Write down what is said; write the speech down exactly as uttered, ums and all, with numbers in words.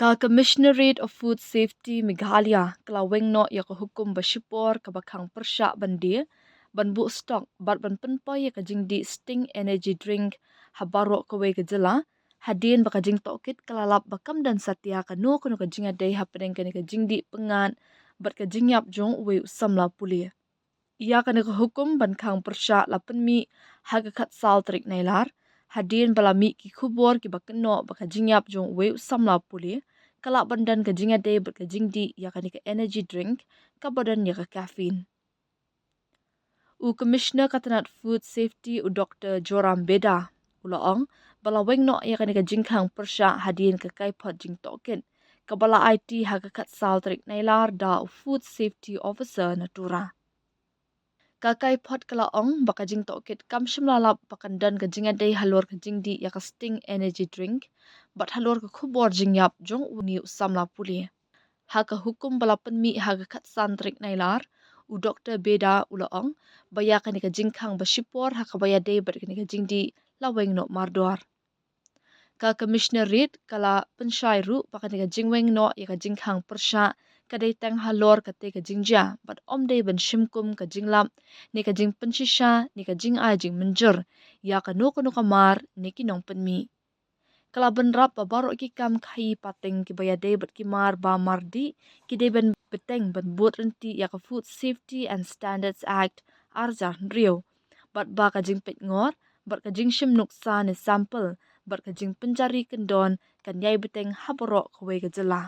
Ka Commissionerate of Food Safety Meghalaya ka la weng noh ïa ka hukum ba shipor kaba khang pyrshah ban die, ban buh stock bad ban pynpoi ïa ka jingdih Sting Energy Drink ha baroh kawei ka jylla, hadien ba ka jingtohkit ka la lap ba kam don satia kano kano ka jingïadei hapdeng kane ka jingdih pyngngad bad ka jingïap jong uwei u samla pule. Ïa kane ka hukum ban khang pyrshah la pynmih ha ka khatsaw tarik Nailar, hadien ba la mih ki khubor kiba kynnoh ba ka jingïap jong uwei u samla pule ka lah ban don ka jingïadei bad ka jingdih ïa kane ka energy drink kaba don ïa ka caffeine. U Commissioner ka tnat Food Safety, u Doktor Joram Beda, u la ong ba la weng noh ïa kane ka jingkhang pyrshah hadien ka kaiphod jingtohkit kaba la aiti ha ka khatsaw tarik Nailar da u Food Safety Officer na Tura. Ka kaiphod ka la ong ba ka jingtohkit kam shym la lap ba kan don ka jingïadei halor ka jingdih ïa ka Sting Energy Drink bad halor ka khubor jingïap jong une u samla pule. Ha ka hukum ba la pynmih ha ka khatsan tarik Nailar, u Doktor Beda u la ong ba ïa kane ka jingkhang ba shipor ha kaba ïadei bad kane ka jingdih la weng noh mardor. Ka Commissionerate ka la pynshai ruh ba kane ka jingweng noh ïa ka jingkhang pyrshah ka dei tang halor katei ka jingjia bad ym dei ban shim kum ka jinglap ne ka jingpynshisha ne ka jingai jingmynjur ïa kano kano ka mar ne ki nongpynmih. Ka la bynrap ba baroh ki kam khaïi pateng kiba ïadei bad ki mar ba mardih ki dei ban bteng ban bud ryntih ïa ka Food Safety and Standards Act ar hajar hynriew, bad ba ka jingpeitngor bad ka jingshim nuksa ne sample bad ka jingpynjari kyndon kan ïai bteng ha baroh kawei ka jylla.